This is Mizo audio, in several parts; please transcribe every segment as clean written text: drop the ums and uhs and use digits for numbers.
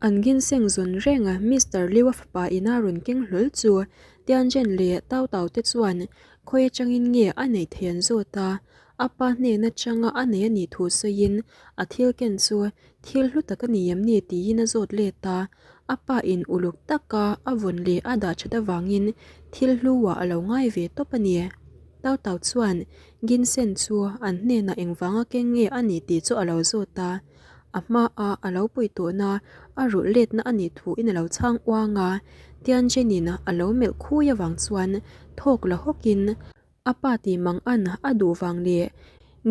An ginseng zawn reng Mister Liu-a fapa ina rawn keng hlawl chu Tianzhen leh Tau Tau te chuan khawi atangin nge a neih theih an zawt a, a pa hnen atanga a nei a nih thu sawiin a thil ken chu thil hlu tak a ni em ni tiin a zawt let a, a pa in uluk taka a vawn leh a dah that avangin thil hlu-ah a lo ngai ve tawp a ni. Tau Tau chuan ginseng chu an hnenah engvanga keng nge a nih tih chu a lo zawt a. A hmaa a lo pui tawhna a rulh letna a nih thuin a lo chhang uang a, Tianjin-in a lo melh khui avang chuan thawk la hawkin a pa tih mang an a duh vang leh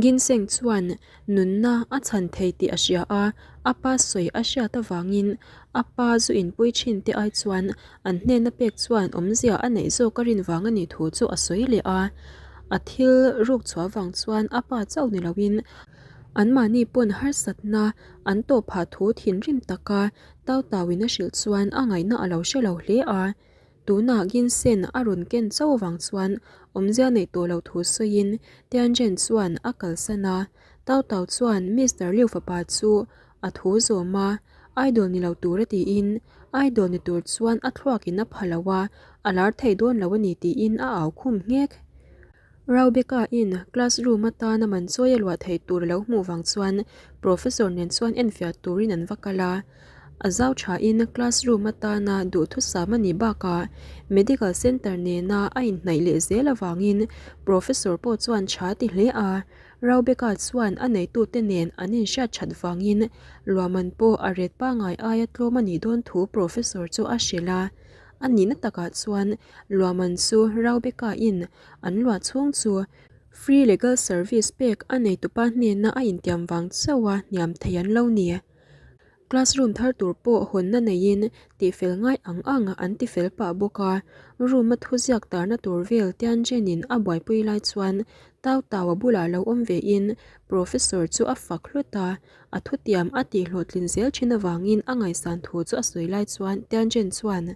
Ginseng chuan nunna a chhan thei tih a hria a, a pa sawi a hriat avangin a pa zu inpui thin te ai chuan an hnena pek chuan awmzia a neih zawk a rin vang a nih thu chu a sawi leh a. A thil ruk chhuah vang chuan a pa chauh ni loin Anmahni pawn harsatna an tawh phah thu thinrim taka Tau Tauin a hrilh chuan a ngaihna a lo hre lo hle a. Tunah Ginsen a rawn ken chauh avang chuan awmzia neih tawh loh thu sawiin Tianzhen chuan a kalsan a. Tau Tau chuan Mister Liu fapa chu a thu zawm a, Idol ni lo tura tiin Idol ni tur chuan a thluakin a pha lo a, a lar thei dawn lo a ni tiin a au khum nghek. Rebecca in classroom atana man chawi a luah theih tur a lo hmuh vang chuan professor nen chuan enfiah turin an va kal a. A zau thain classroom atana duhthusam a nih bakah medical center nena a inhnaih leh zel avangin professor pawh chuan tha ti hle a. Rebecca chuan a neitute nen an inhriat that vangin luahman pawh a ret pangngai aia tlawm a nih dawn thu professor chu a hrilh a. A nihna takah chuan luahman chu Rebecca in an luah chhung chu free legal service pek a neitupa hnena a intiam vang chauh a hniam thei an lo ni. Classroom thar tur pawh hawnna neiin tihfel ngai ang ang an tifel pah bawk a, room a thuziak tarna tur vel Tianjin-in a buaipui lai chuan Tau Tau-a bulah lo awm vein Professor chu a fak hlut a, a thutiam a tihhlawhtlin zel thin avangin a ngaihsan thu chu a sawi lai chuan Tianjin chuan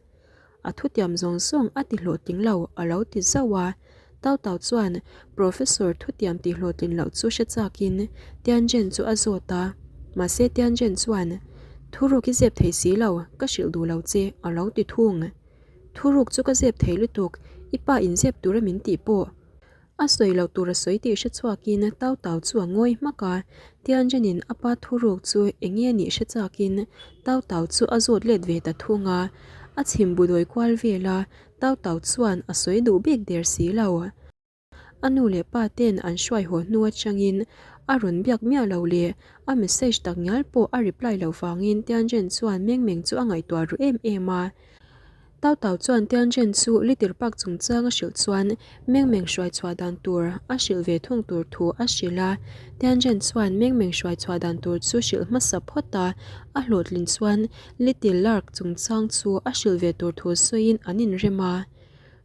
A thutiam zawng zawng a ti hlawhtling lo a lo ti zauh a. Tau Tau chuan Professor thutiam tih hlawhtlin loh chu hre chakin Tianjin chu a zawt a. Mahse Tianjin chuan, Thuruk i zep thei si lo, ka hrilh duh lo che a lo ti thung. Thuruk chu ka zep thei lutuk, i pa in zep tura min tih pawh. A sawi loh tur a sawi tih hre chhuakin Tau Tau chu a ngawi hmak a, Tianjin-in a pa thuruk chu eng nge nih hre chakin Tau Tau chu a zawt let ve ta thung a, a chhim bu dawi kual vel a, Tau Tau chuan a sawi duh bik der si lo. A nu leh pa ten an hruai haw hnu atangin a rawn biak miah lo leh a message tak ngial pawh a reply loh vangin Tianjin chuan meng meng chu a ngaihtuah ru em em a. Tau Tau chuan Tianjin chu Little Park chungchang a hrilh chuan Meng Meng hruai chhuah dan tur a hrilh ve thung tur thu a hrilh a. Tianjin chuan Meng Meng hruai chhuah dan tur chu hrilh hmasa phawt a, a hlawhtlin chuan Little Lark chungchang chu a hrilh ve tur thu sawiin an inrem a.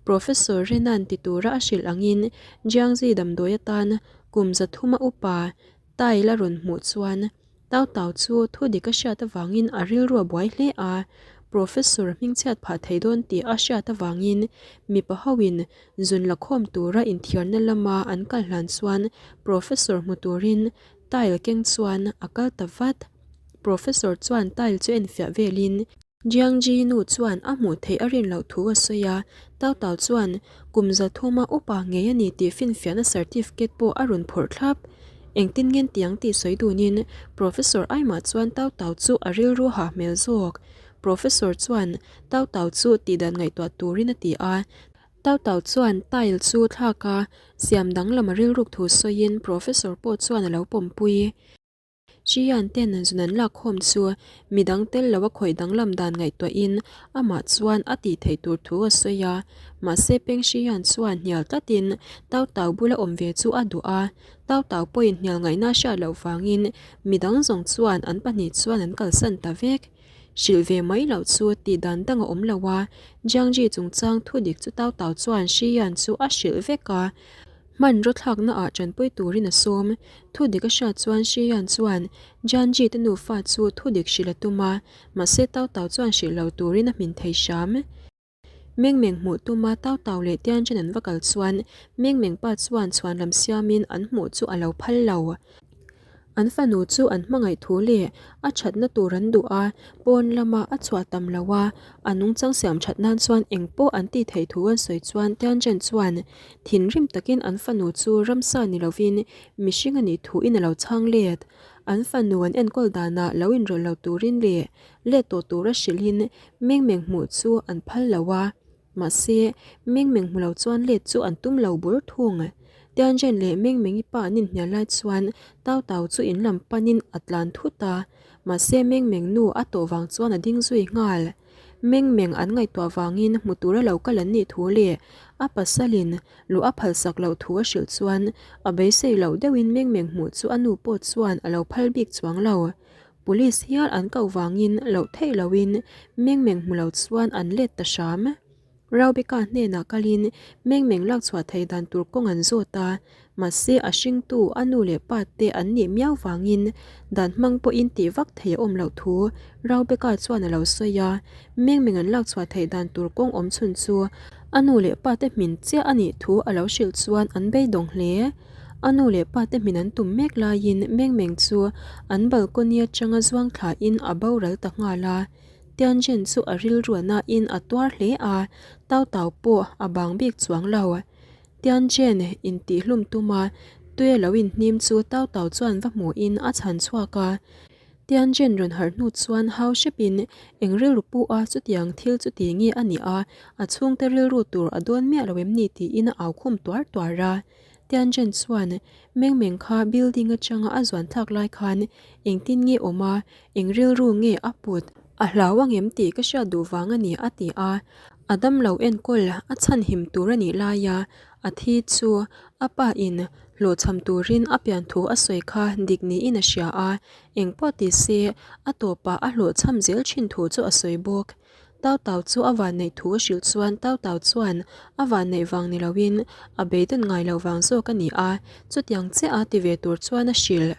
Professor Renan ti tura a hrilh angin Jiangzi damdawi atan kum zathuma upa Tile a rawn hmuh chuan Tau Tau chu thu dik a hriat avangin a rilru a buai hle a, Professor hmingchhiat phah thei dawn tih a hriat avangin mipa hoin zun la khawm tura inthiarna lama an kal hlan chuan Professor hmu turin tile keng chuan a kal ta vat. Professor chuan tile chu enfiah velin Jiangji nu chuan a hmuh theih a rin loh thu a sawi a, Tau Tau chuan kum zathuma upa ngei a ni tih finfiahna certificate pawh a rawn phawrh thlap. Engtin ngen tiang tih sawi dunin Professor Aimah chuan Tau Tau chu a rilru hah hmel zawk. Professor chuan Tau Tau chu tihdan ngaihtuah turin a ti a, Tau Tau chuan tile chu thlak a, siam danglam a rilruk thu sawiin Professor pawh chuan a lo pawmpui. Xian ten zun an lak khawm chu midang tel lo a khawih danglam dan ngaihtuahin amah chuan a tih theih tur thu a sawi a. Mahse Peng Xian chuan hnial tlatin Tau Tau bula awm ve chu a duh a. Tau Tau pawhin hnial ngaihna a hriat loh vangin midang zawng chuan an pahnih chuan an kalsan ta vek. Hrilh ve mai loh chu tih dan dang a awm lo a, Jiangji chungchang thu dik chu Tau Tau chuan Xian chu a hrilh vek a. Hmanraw thlakna ah tanpui turin a sawm. Thudik a hriat chuan Shiyan chuan Janji te nufa chu thudik hrilh a tum a, mahse Tau Tau chuan hrilh lo turin a hmin thei hram. Meng Meng hmuh tuma Tau Tau leh Tianjin an va kal chuan Meng Meng pa chuan chhuanlam siamin an hmuh chu a lo phal lo. An fanu chu an hmangaih thu leh a thatna tur an duh a, pawn lama a chhuah tam lo a, a nungchang siam that nan chuan eng pawh an tih theih thu an sawi chuan Tianzhen chuan thinrim takin an fanu chu ramsa ni lovin mihring a nih thuin a lo chhang let. An fanu an enkawl danah lo inrawlh lo turin leh let tawh tura hrilhin meng meng hmuh chu an phal lo a. Mahse, Meng Meng hmu lo chuan let chu an tum lo bur thung. Tianzhen leh Meng Mengi pa an inhnial lai chuan Tau Tau chu in lam panin a tlan thut a, mahse Meng Meng nu a tawh vang chuan a ding zui nghal. Meng Meng an ngaihtuah vangin hmu tura lo kal an nih thu leh a pasalin luh a phalsak loh thu a hrilh chuan a beisei loh deuhin Meng Meng hmuh chu a nu pawh chuan a lo phal bik chuang lo. Police hial an koh vangin loh theih lohin meng meng hmu lo chuan an let ta hram. Raubeka hnenah kalin meng meng lak chhuah theih dan tur kawng an zawt a, mahse a hringtu a nu leh pa te an nih miau vangin dan hmang pawhin tih vak thei a awm loh thu Raubeka chuan a lo sawi a, meng meng an lak chhuah theih dan tur kawng awm chhun chu a nu leh pa te hmin chiah a nih thu a lo hrilh chuan an beidawng hle. A nu leh pa te hmin an tum mek laiin Meng Meng chu an balcony atanga zuang thlain a boral ta nghal a. Tianzhen chu a rilru a nain a tuar hle a, Tau Tau pawh a bang bik chuang lo. Tianzhen intihlum tuma tui a lo inhnim chu Tau Tau chuan va hmuhin a chhan chhuak a. Tianzhen rawn harh hnu chuan hau hrepin eng rilru pu a chutiang thil chu ti nge a nih a, a chhungte rilru tur a dawn miah lo em ni tiin a au khum tuar tuar a. Tianzhen chuan Meng Meng kha building atanga a zuan thlak lai khan engtin nge awm a, eng rilru nge a put, a hlau angem tih ka hriat duh vang a ni a ti a. A damlo enkawl a chhanhim tur a nih laia a thi chu a pa in hlawhchham turin a pian thu a sawi kha dik niin a hria a, engpawh ti se a tawpah a hlawhchham zel thin thu chu a sawi bawk. Tau Tau chu a vanneih thu a hrilh chuan Tau Tau chuan a vanneih vang ni loin a beidawn ngai loh vang zawk a ni a, chutiang chiah a ti ve tur chuan a hrilh.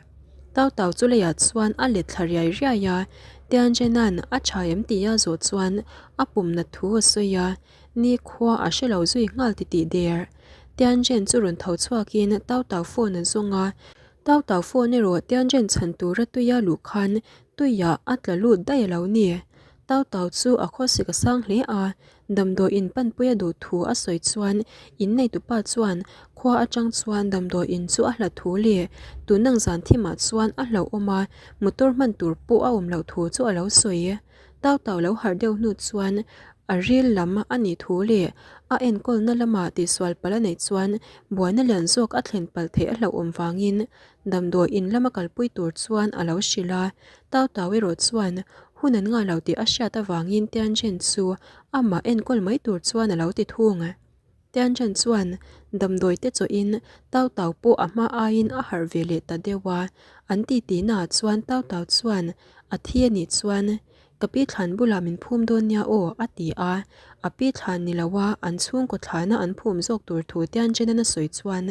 Tau Tau chu leiah chuan a let thla riai riai a, Tianzhena'n a tha em tia zawh chuan a pum nat thu a sawi a, nikhua a hre lo zui nghal titih der. Tianzhen chu rawn tho chhuakin Tau Tau phone a zawng a, Tau Tau phone erawh Tianzhen chhan tura tuia luh khan tuiah a tla lut daih a lo ni. Tau Tau chu a khawsik a sang hle a, damdawi in panpui a duh thu a sawi chuan in neitupa chuan khua atang chuan damdawi in chu a hlat thu leh tunang zan thimah chuan a hlauhawm a, motor hman tur pawh a awm loh thu chu a lo sawi. Tau Tau lo harh deuh hnu chuan a ril lam a nih thu leh a enkawlna lama tihsual palh a neih chuan buaina lian zawk a thlen palh theih a hlauhawm vangin damdawi in lama kalpui tur chuan a lo hrilh a, Tau Tau erawh chuan Hun an ngah lo tih a hriat avangin Tianzhen chu amah enkawl mai tur chuan a lo ti thung. Tianzhen chuan damdawi te chawhin Tau Tau pawh a hma aiin a harh ve leh ta deuh a, an titi naah chuan Tau Tau chuan a thi a nih chuan ka pi thlan bulah min phum dawn nia aw a ti a, a pi thlan ni loa an chhungkaw thlana an phum zawk tur thu Tianzhen-an a sawi chuan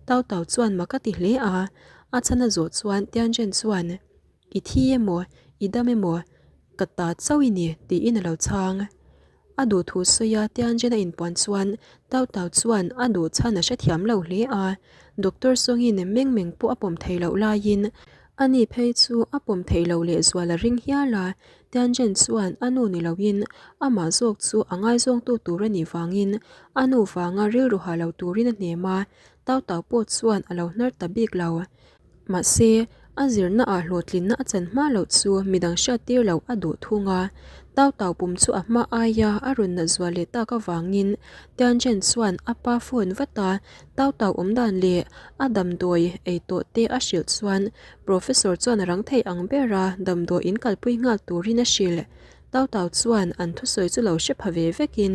Tau Tau chuan mak a ti hle a, a chhan a zawh chuan Tianzhen chuan I thi emaw, i dam emaw, ka ta chauh i ni, tiin a lo chhang. A duh thu sawi a Tianzhen a inpuan chuan Tau Tau chuan a duh chhan a hrethiam lo hle a. Doctor Songin meng meng pawh a pawm thei loh laiin ani phei chu a pawm thei lo lehzual a ring hial a. Tianzhen chuan a nu ni loin amah zawk chu a ngaizawngtu tur a nih vangin a nu vanga rilru ha lo turin a hnem a, Tau Tau pawh chuan a lo hnar ta bik lo. Mahse, a zirnaah hlawhtlinna a chan hma loh chu midang hriattir loh a duh thung a. Tau Tau pum chu a hma aia a rawn nat zual leh tak avangin Tianzhen chuan a pa phone vat a, Tau Tau awm dan leh a damdawi ei tawh te a hrilh chuan Professor chuan a rang thei ang ber a damdawi in kalpui nghal turin a hrilh. Tau Tau chuan an thusawi chu lo hre pha ve vekin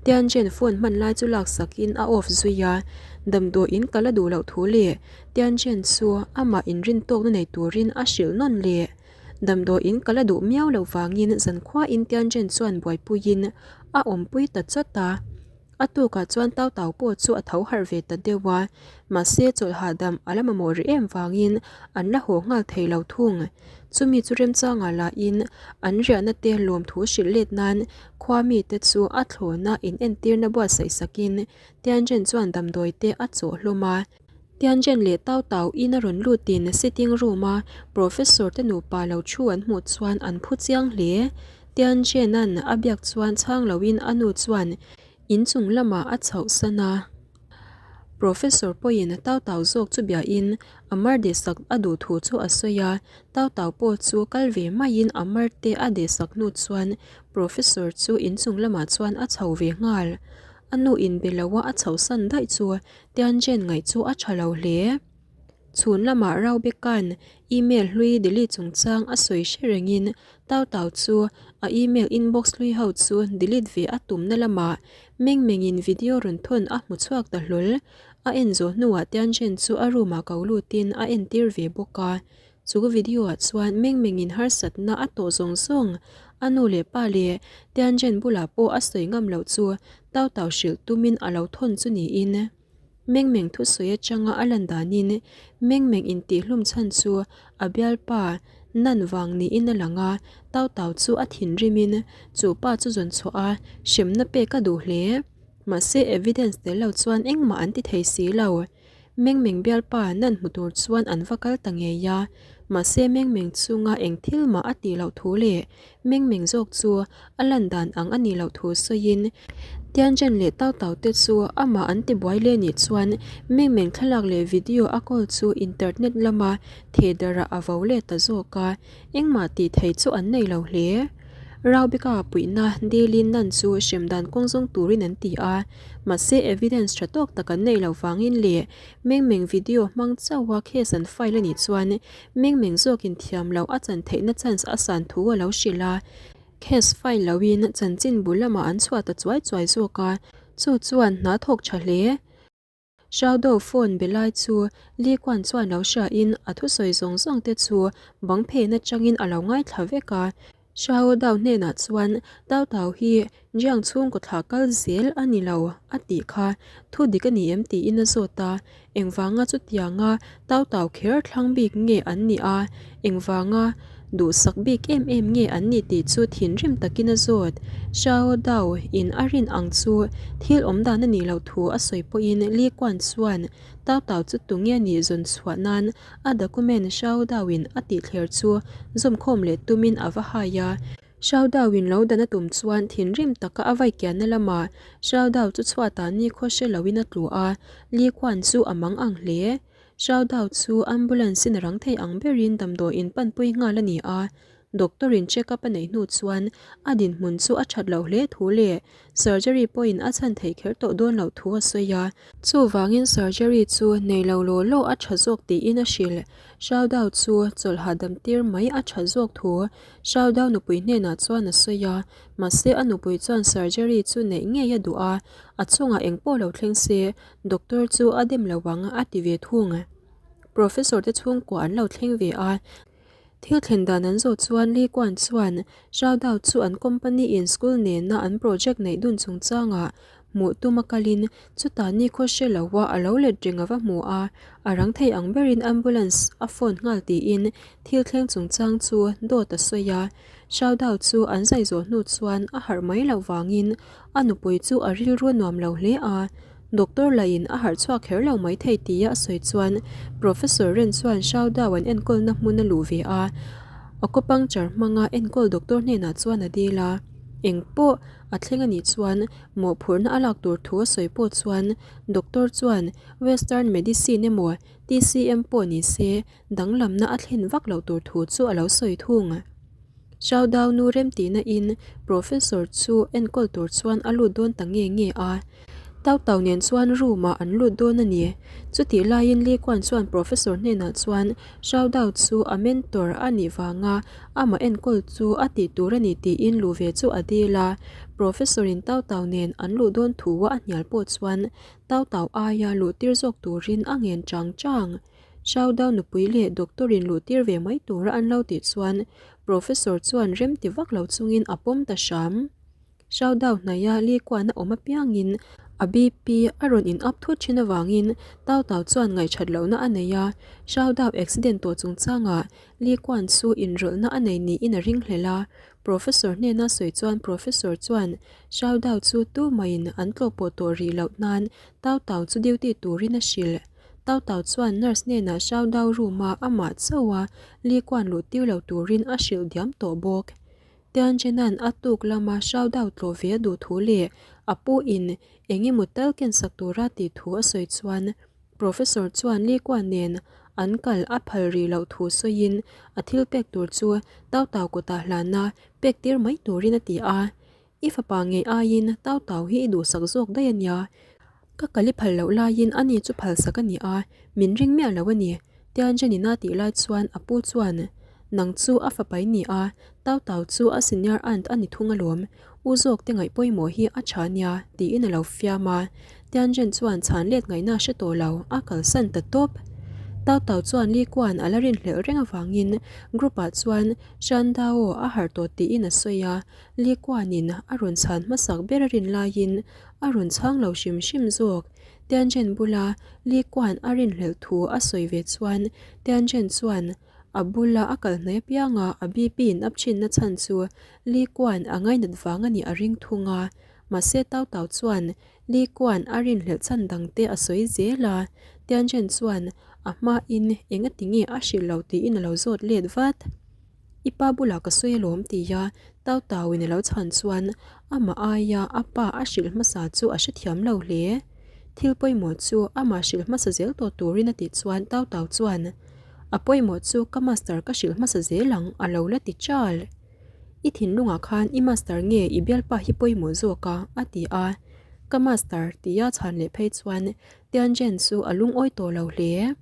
Tianzhen phone hman lai chu laksakin a off zui a, damdawi in kal a duh loh thu leh Tianzhen chu amah inrin tawkna nei turin a hrilh nawn leh. Damdawi in kal a duh miau loh vangin zankhuain Tianzhen chuan buaipuiin a awmpui ta chawt a. A tukah chuan Tau Tau pawh chu a tho harh ve ta deuh a, mahse chawlh hahdam a la mamawh rih em vangin an la haw nghal thei lo thung. Chumi chu remchangah lahin an riahna te lawmthu hrilh let nan khua mite chu a thlawna inentirna buatsaih sakin Tianzhen chuan damdawi te a chawh hlawm a. Tianzhen leh Tau Tau in a rawn lutin sitting room a Professor te nupa lo thu an hmuh chuan an phu chiang hle. Tianzhen-a'n a biak chuan chhang loin a nu chuan inchung lamah a chhoh san a. Professor pawhin Tau Tau zawk chu biain a mar dehsak a duh thu chu a sawi a, Tau Tau pawh chu kal ve maiin a mar te a dehsak hnu chuan Professor chu inchung lamah chuan a chho ve nghal. A nu inbe loa a chhohsan daih chu Tianzhen ngaih chu a tha lo hle. Chhun lamah Raubeka'n email hlui delete chungchang a sawi hre rengin Tau Tau chu a email inbox hlui ho chu delete ve a tumna lamah meng mengin video rawn thawn a hmu chhuak ta hlawl. A en zawh hnuah Tianzhen chu a room ah ko lutin a entir ve bawk a. Chu video ah chuan meng mengin harsatna a tawh zawng zawng a nu leh pa leh Tianzhen bulah pawh a sawi ngam loh chu Tau Tau hrilh tumin a lo thawn chu niin Meng Meng thusawi atanga a lan danin Meng Meng intihhlum chhan chu a bialpa Nan vang niin a lang a, Tau Tau chu a thinrimin chu pa chu zawn chhuah a hremna pek a duh hle. Mahse evidence tel lo chuan engmah an ti thei si lo. Meng Meng bialpa Nan hmu tur chuan an va kal ta ngei a, mahse Meng Meng chunga eng thil mah a tih loh thu leh Meng meng zawk chu a lan dan ang a nih loh thu sawiin Tianzhen leh Tau Tau te chu amah an ti buai leh nih chuan Meng meng thlalak leh video a kawl chu internet lama thehdarh ah a vo leh ta zawk a, engmah tih thei chu an nei lo hle. Raubika puihna dilin nan chu hrem dan kawng zawng turin an ti a, mahse evidence tha tawk tak an neih loh vangin leh Meng meng video hmang chauha case an file a nih chuan Meng meng zawkin thiam loh a chan theihna chance a san thu a lo hrilh a, case file loin chanchin bul lamah an chhuah ta chuai chuai zawk a, chu chuan hna thawk tha hle. Xiaodou phone be lai chu Li Kuan chuan lo hriain a thusawi zawng zawng te chu bang phen atangin a lo ngaithla vek a, Xiaodou hnenah chuan Tao Tao hi Jiang chhungkaw thlah kal zel a ni lo a tih kha thu dik a ni em tiin a zawt a, engvanga chutianga Tao Tao kher thlang bik nge an nih a, engvanga duhsak bik em em nge an nih tih chu thinrim takin a zawt. Xiao Dao in a rin ang chu thil awm dan a nih loh thu a sawi pawhin Li Kuan chuan Tao Tao chu tunge nih zawn chhuah nan a document Xiao Dao in a tihthler chu zawmkhawm leh tumin a va hai a. Xiao Dao in lo dan a tum chuan thinrim taka a vai kianna lamah Xiao Dao chu chhuatah nikhaw hre loin a tlu a, Li Kuan chu a mang ang hle. Xiao Dao chu ambulance in a rang thei ang berin damdawiin panpui nghal a ni a, doctor in check up a neih hnu chuan a dinhmun chu a that loh hle thu leh surgery pawhin a chhan theih kher tawh dawn loh thu a sawi a. Chuvangin surgery chu nei lo law law a tha zawk tiin a hrilh. Xiao Dao chu chawlh hahdam tir mai a tha zawk thu Xiaodao nupui hnenah chuan a sawi a, mahse a nupui chuan surgery chu neih ngei a duh a, a chungah eng pawh lo thleng se doctor chu a dem lo ang a ti ve thung. Professor te chhungkua an lo thleng ve a, thil thlen dan an zawh chuan Li Kuan chuan Xiaodao chu an company in school nena an project neih dun chungchangah hmuh tum a kalin chutah nikhaw hre loa a lo let reng a va hmu a, a rang thei ang berin ambulance a phone nghal tiin thil thleng chungchang chu dawt a sawi a. Xiaodao chu an zai zawh hnu chuan a harh mai loh vangin a nupui chu a rilru nuam lo hle a, doctor lahin a harh chhuak kher lo mai thei tia a sawi chuan Professor Ren chuan Xiaodao an enkawlna hmun a luh ve a, acupuncture hmanga enkawl doctor hnenah chuan a dil a, eng pawh a thleng a nih chuan mawhphurhna a lak tur thu a sawi pawh chuan doctor chuan western medicine emaw TCM pawh ni se danglamna a thlen vak loh tur thu chu a lo sawi thung. Xiaodao nu remtihna in professor chu enkawl tur chuan a lut dawn ta nge nge a, Tau Tau nen chuan room ah an lut dawn a ni. Chutih laiin Li Kuan chuan professor hnenah chuan Xiaodao chu a mentor a nih vanga amah enkawl chu a tih tur a ni tiin luh ve chu a dil a. Professor in Tau Tau nen an luh dawn thu a hnial pawh chuan Tau Tau aia luh tir zawk turin a ngen chang chang. Xiaodao nupui leh doctor in luh tir ve mai tura an lo tih chuan Professor chuan rem ti vak lo chungin a pawm ta hram. Xiaodao hnaia Li Kuan a awm apiangin a BP a rawn in up thut thin avangin Tau Tau chuan ngaihṭhat lohna a nei a, Xiaodao accident tawh chungchangah Li Kuan chu inrawlhna a nei niin a ringhlel a, Professor hnena sawi chuan Professor chuan Xiaodao chu tumaiin an tlawhpawh tawh rih loh nan Tau Tau chu duty turin a hrilh. Tau Tau chuan nurse hnenah Shao Dao room-a amah chauha Li Kuan luh tir lo turin a hrilh diam tawh bawk. Tianjin-a'n a tuk lama Shao Dao tlawh ve a duh thu leh a pu in eng emaw tal kensak tura tih thu a sawi chuan Professor chuan Li Kuan nen an kal a phal rih loh thu sawiin a thil pek tur chu Tau Tau kutah hlana pek tir mai turin a ti a. I fapa ngei aiin Tau Tau hi i duhsak zawk daih a nia. Ka kal i phal loh laiin ani chu phalsak a ni a, min ring miah lo a ni. Tianjin-in a tih lai chuan a pu chuan, Nang chu a fapa i ni a, Tau Tau chu a senior aunt a ni thung alawm. U zawk te ngaih pawimawh hi a tha nia, tiin a lo fiam a. Tianjin chuan chhan let ngaihna a hre tawh lo, a kalsan ta tawp. Tau Tau chuan Li Kuan a la rinhlelh reng avangin group-ah chuan Shan Dao a harh tawh tiin a sawi a, Li Kuanin a rawn chhan hmasak ber a rin laiin a rawn chhang lo hrim hrim zawk. Tianzhen bula Li Kuan a rinhlelh thu a sawi ve chuan Tianzhen chuan a bula a kal hnai apianga a BP in up thinna chhan chu Li Kuan a ngainat vang a nih a ring thung a. Mahse Tau Tau chuan Li Kuan a rinhlelh chhan dangte a sawi zel a, Tianzhen chuan a hmain engati nge a hrilh lo tiin a lo zawt let vat. I pa bulah ka sawi alawm tia Tau Tauin a lo chhan chuan amah aia a pa a hrilh hmasa chu a hrethiam lo hle. Thil pawimawh chu amah hrilh hmasa zel tawh turin a tih chuan Tau Tau chuan, A pawimawh chu ka master ka hrilh hmasa zel ang a lo la ti chal. I thinlungah khan i master nge i bialpa hi pawimawh zawk a? a ti a. Ka master tia chhan leh phei chuan Tianzhen chu a lungawi tawh lo hle.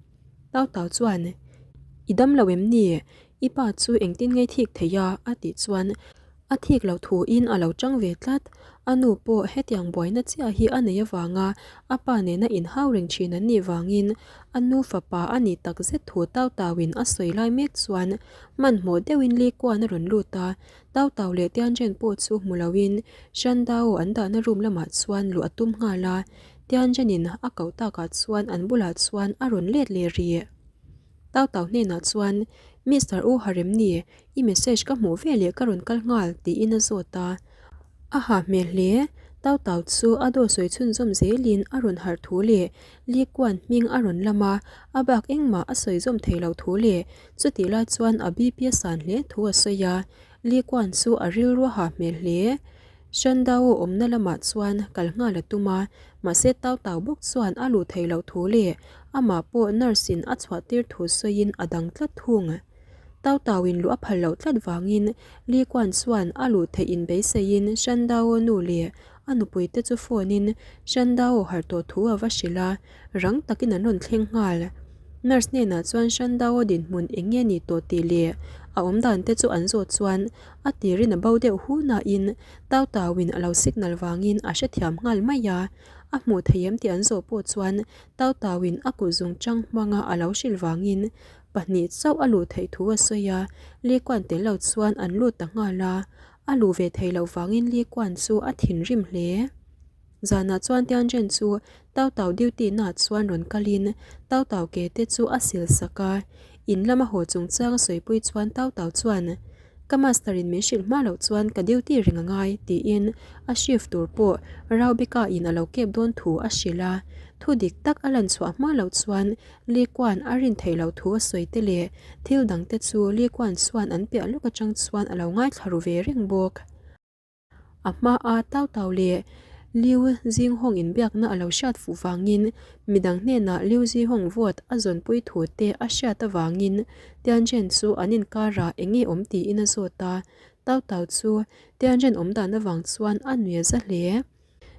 Tau Tau chuan, I dam lo em ni? I pa chu engtin nge thik thei a? a tih chuan a thik lo thuin a lo chang ve tlat. A nu pawh hetiang buaina chiah hi a nei avanga a pa nena inhau reng thin an nih vangin a nu fapa a nih tak zet thu Tau Tauin a sawi lai mek chuan hmanhmawh deuhin Li Kuan a rawn lut a, Tau Tau leh Tianzhen pawh chu hmu loin Shan Dao an dahna room lamah chuan luh a tum nghal a, Tianzhenin a koh takah chuan an bulah chuan a rawn let leh rih. Tau Tau hnenah chuan, Mister U Haremni, i message ka hmuh veleh ka rawn kal nghal, tiin a zawt a. A ha hmel hle. Tau Tau chu a dawr sawi chhunzawm zelin a rawn harh thu leh Li Kuan hming a rawn lam a, a bak engmah a sawi zawm thei lo thu leh chutih lai chuan a BP a san hle thu a sawi a. Li Kuan chu a rilru a ha hmel hle. Shandao awmna lamah chuan kal nghal a tum a, mahse Tau Tau bawk chuan a luh theih loh thu leh amah pawh nurse in a chhuah tir thu sawiin a dang tlat thung. Tau Tau in luh a phal loh tlat vangin Li Kuan chuan a luh theih in beiseiin Shandao nu leh a nupui te chu phone in Shandao harh tawh thu a va hrilh a, rang takin an rawn thleng nghal. Nurse hnenah chuan Shandao dinhmun eng nge ni tawh tih leh a awmdan te chu an zawh chuan A tirin a bo deuh hu nain Tau Tauin a lo signal vangin a hrethiam nghal mai a. A hmuh thei em tih an zawh pawh chuan Tau Tauin a kut zungchang hmanga a lo hrilh vangin pahnih chauh a luh theih thu a sawi a, Li Kuan tel lo chuan an lut ta nghal a. A luh ve thei loh vangin Li Kuan chu a thinrim hle. Zanah chuan Tianzhen chu Tau Tau duty na chuan rawn kalin Tau Tau ke te chu a sil sak a. In lama haw chungchang a sawipui chuan Tau Tau chuan, Ka master in min hrilh hma loh chuan ka duty reng a ngai, tiin a shift tur pawh Rao Bika in a lo kep dawn thu a hrilh a. Thu dik tak a lan chhuah hma loh chuan Li Kuan a rin theih loh thu a sawi te leh thil dang te chu Li Kuan chuan an piah lawk atang chuan a lo ngaithla ru ve reng bawk. A hmaa Tau Tau leh Liu Zinghawng inbiakna a lo hriat fuh vangin midang hnenah Liu Zihawng vote a zawnpui thu te a hriat avangin Tianzhen chu an inkarah eng nge awm tiin a zawt a. Tau Tau chu Tianzhen awm dan avang chuan a nui a za hle.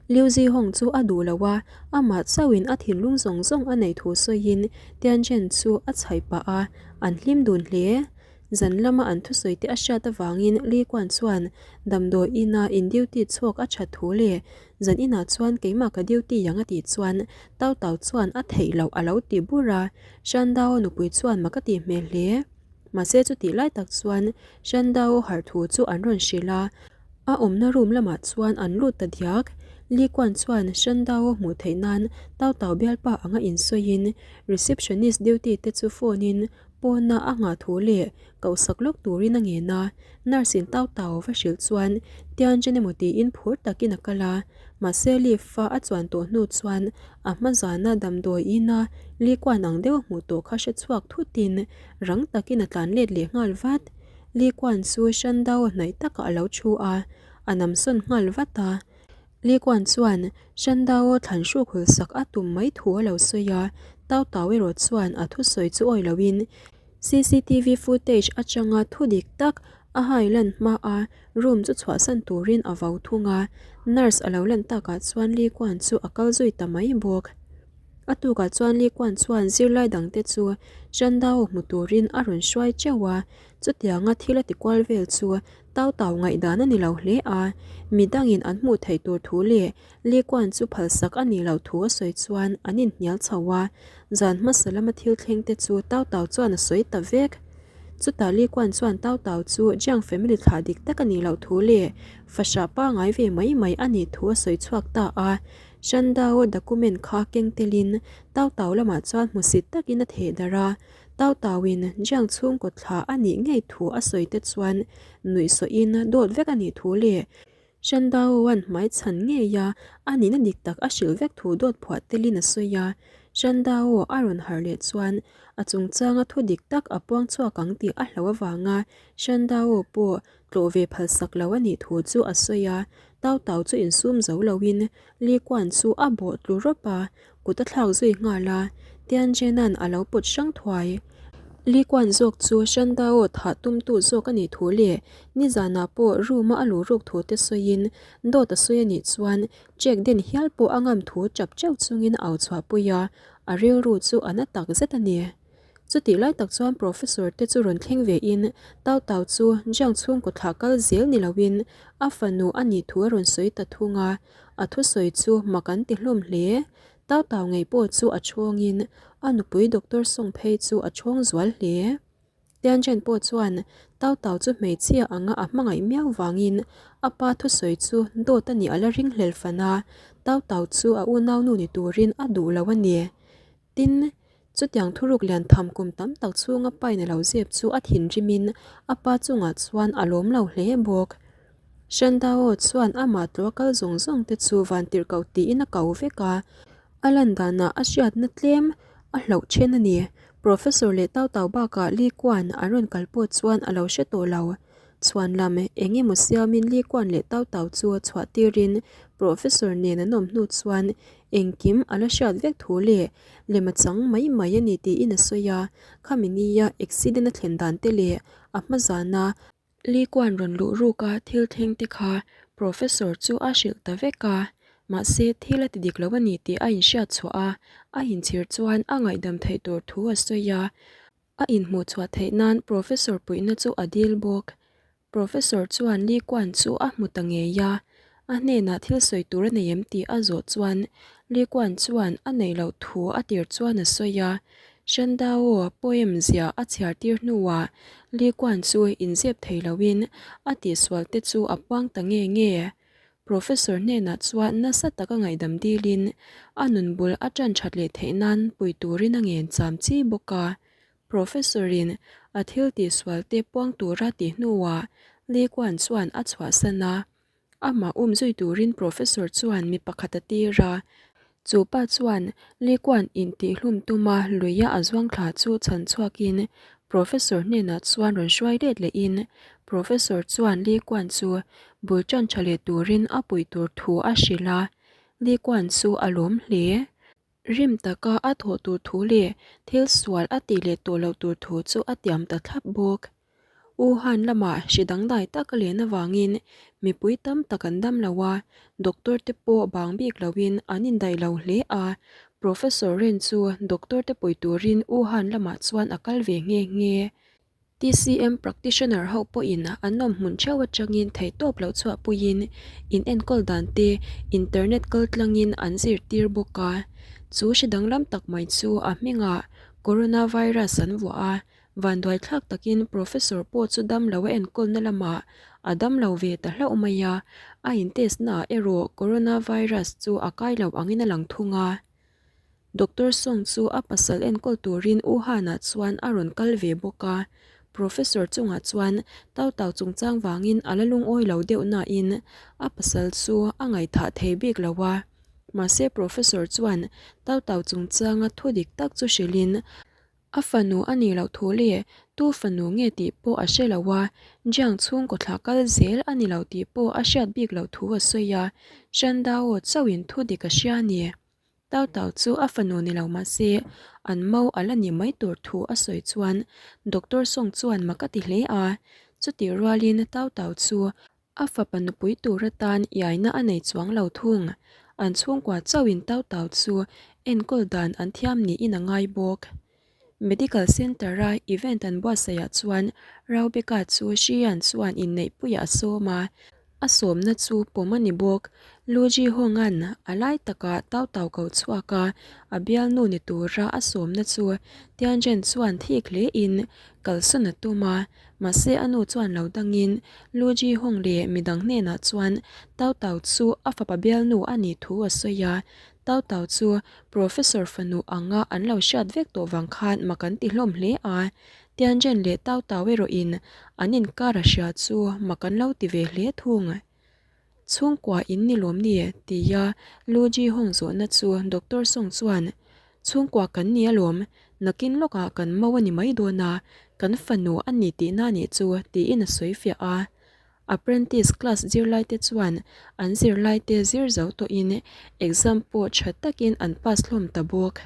Liu Zihawng chu a duh lo a, amah chauhin a thinlung zawng zawng a neih thu sawiin Tianzhen chu a chhaih pah a, an hlim dun hle. Zan lama an thusawi te a hriat avangin Li Kuan chuan damdawi ina in duty chhuak a that thu leh zan inah chuan keimah ka duty ang a tih chuan Tau Tau chuan a theih loh a lo ti bur a, Shan Dao nupui chuan mak a tih hmel hle. Mahse chutih lai tak chuan Shan Dao harh thu chu an rawn hrilh a, a awmna room lamah chuan an lut ta diak. Li Kuan chuan Shan Dao hmuh theih nan Tau Tau bialpa anga insawiin receptionist duty te chu phone in Pawna a nghah thu leh kohsak lawk turin a ngen a, nurse in tau tau va hrilh chuan Tianzhen emaw tiin phur takin a kal a. Mahse lift-a a chuan tawh hnu chuan a hma zana damdawi ina Li Kuan ang deuh a hmuh tawh kha hre chhuak thutin rang takin a tlan let leh nghal vat. Li Kuan chu Shandao hnaih takah a lo thu a, a namsawn nghal vat a. Li Kuan chuan Shandao thlan hruk hul sak a tum mai thu a lo sawi a, Tao Tao erawh chuan a thusawi chu awi loin CCTV footage atanga thu dik tak a hai lan hma a room chu chhuahsan turin a vau thung a, nurse a lo lan takah chuan Li Kuan chu a kal zui ta mai bawk. A tukah chuan Li Kuan chuan zirlai dangte chu Shandao hmu turin a rawn hruai teuh a, chutianga thil a ti kual vel chu Tau Tau ngaihdan a ni lo hle a, midangin an hmuh theih tur thu leh Li Kuan chu phalsak a nih loh thu a sawi chuan an inhnial chho a, zan hmasa lama thil thleng te chu Tau Tau chuan a sawi ta vek. Chutah Li Kuan chuan Tau Tau chu Jiang family thlah dik tak a nih loh thu leh fahrah pangai ve mai mai a nih thu a sawi chhuak ta a. Shandao document kha keng telin Tau Tau lamah chuan hmusit takin a theh darh a, Tau Tauin Jiang chhungkaw thlah a nih ngei thu a sawi te chuan nuihsawhin dawt vek a nih thu leh Shandaoan hmai chhan ngei a, a nihna dik tak a hrilh vek thu dawt phuah telin a sawi a. Shandao a rawn harh leh chuan a chungchanga thu dik tak a puang chhuak ang tih a hlauh avanga Shandao pawh tlawh ve phalsak lo a nih thu chu a sawi a. Tau Tau chu insum zo loin Li Kuan chu a bawh tlu rawp a, kut a thlak zui nghal a, Tianzhenan a lo pawt hrang thuai. Li Kuan zawk chu Shandao thah tumtu zawk a nih thu leh nizanah pawh room-a a luh ruk thu te sawiin dawt a sawi a nih chuan check den hial pawh a ngam thu chap cheuh chungin a au chhuahpui a, a rilru chu a na tak zet a ni. Chutih lai tak chuan Professor te chu rawn thleng ve in Tau Tau chu Jiang chhungkaw thlah kal zel ni loin a fanu a nih thu a rawn sawi ta thung a, a thusawi chu mak an ti hlawm hle. Tau Tau ngei pawh chu a chhawngin a nupui Doctor Song phei chu a chhawng zual hle. Tianchen pawh chuan Tau Tau chu hmeichhia anga a hmangaih miau vangin a pa thusawi chu dawt a nih a la ringhlel fan a, Tau Tau chu a unaunu ni turin a duh lo a ni. Tin, chutiang thuruk lian tham kum tam tak chhunga pain a lo zep chu a thinrimin a pa chungah chuan a lawm lo hle bawk. Shandao chuan amah tlawh kal zawng zawng te chu vantirhkoh tiin a ko vek a, a lan danah a hriatna tlem a hlauh then a ni. Professor leh Tau Tau bakah Li Kuan an rawn kal pawh chuan a lo hre tawh lo. Chhuan lam eng emaw siamin Li Kuan leh Tau Tau chu chhuah tirin Professor nen an awm hnu chuan Engkim a la hriat vek thu leh lem a chang mai mai a ni tiin a sawi a, khami nia accident a thlen dan te leh a hma zana Li Kuan rawn luh ruk a thil thleng te kha Professor chu a hrilh ta vek a, mahse thil a ti dik lo a ni tih a inhriat chhuah a, a inchhir chuan a ngaihdam theih tur thu a sawi a, a inhmuh chhuah theih nan Professor puihna chu a dil bawk. Professor chuan Li Kuan chu a hmu ta ngei a, a hnenah thil sawi tur a nei em tih a zawh chuan Li Kuan chuan a neih loh thu a tir chuan a sawi a. Shandao poem zia a chhiar tir hnuah Li Kuan chu inzep thei loin a tihsual te chu a puang ta nge nge. Professor hnenah chuan nasa taka ngaihdam dilin a nun bul a tan that leh theih nan pui turin a ngen cham chi bawk a. Professor-in a thil tihsual te puang tura tih hnuah Li Kuan chuan a chhuahsan a. Amah um zui turin Professor chuan mi pakhat a tir a. Chu pa chuan Li Kuan intihhlum tuma luia a zuang thla chu chhan chhuakin Professor hnenah chuan rawn hruai let lehin Professor chuan Li Kuan chu bul tan tha leh turin a puih tur thu a hrilh a. Li Kuan chu a lawm hle. Rim taka a thawh tur thu leh thil sual a tih leh tawh loh tur thu chu a tiam ta thlap bawk. Wuhan lamah hri dangdai tak a len avangin mipui tam tak an dam lo a, doctor te pawh bang bik loin an indaih lo hle a, Professor Ren chu doctor te pui turin Wuhan lamah chuan a kal ve nghe nghe. TCM practitioner ho pawhin an awm hmun theuh atangin theihtawp loh chhuahpuiin in enkawl dan te internet kal tlangin an zirtir bawk a. Chu hri danglam tak mai chu a hmingah coronavirus an vuah a, vanduai thlak takin professor pawh chu damlo a enkawlna lamah a damlo ve ta hlauh mai a, a in test naah erawh coronavirus chu a kai lo angin a lang thung a. Doctor Song chu a pasal enkawl turin Wuhan-ah chuan a rawn kal ve bawk a. Professor chungah chuan Tau Tau chungchang vangin a la lungawi lo deuh nain a pasal chu a ngaihthah thei bik lo a. Mahse Professor chuan Tau Tau chungchanga thu dik tak chu hrilhin a fanu a nih loh thu leh tu fanu nge tih pawh a hre lo a, Jiang chhungkaw thlah kal zel a ni lo tih pawh a hriat bik loh thu a sawi a, Shandao chauhin thu dik a hria a ni. Tau Tau chu a fanu ni lo mah se an mo a la ni mai tur thu a sawi chuan Doctor Song chuan mak a ti hle a, chutih rualin Tau Tau chu a fapa nupui tur atan iaina a nei chuang lo thung. An chhungkua chauhin Tau Tau chu enkawl dan an thiam niin a ngai bawk. Medical Centre-a event an buatsaihah chuan Raubeka chu Shiyan chuan inneihpuiah a sawm a, a sawmna chu pawm a ni bawk. Lu Ji Hong-a'n a lai takah Tau Tau ko chhuak a, a bialnu ni tura a sawmna chu Tianzhen chuan thik hlein kalsawn a tum a, mahse a nu chuan lo dangin Lu Ji Hong leh midang hnenah chuan Tau Tau chu a fapa bialnu a nih thu a sawi a, Tau Tau chu Professor fanu anga an lo hriat vek tawh vang khan mak an ti hlawm hle a, Tianzhen leh Tau Tau erawhin an inkar a hria chu mak an lo ti ve hle thung. Chhungkua in ni lawm ni? tia Lu Ji Hong zawhna chu Doctor Song chuan, Chhungkua kan ni alawm, nakin lawkah kan mo a ni mai dawn a, kan fanu a ni tihna nih chu tiin a sawi fiah a. Apprentice class zirlaite chuan an zirlaite zir zo tawhin exam pawh tha takin an pass hlawm ta bawk.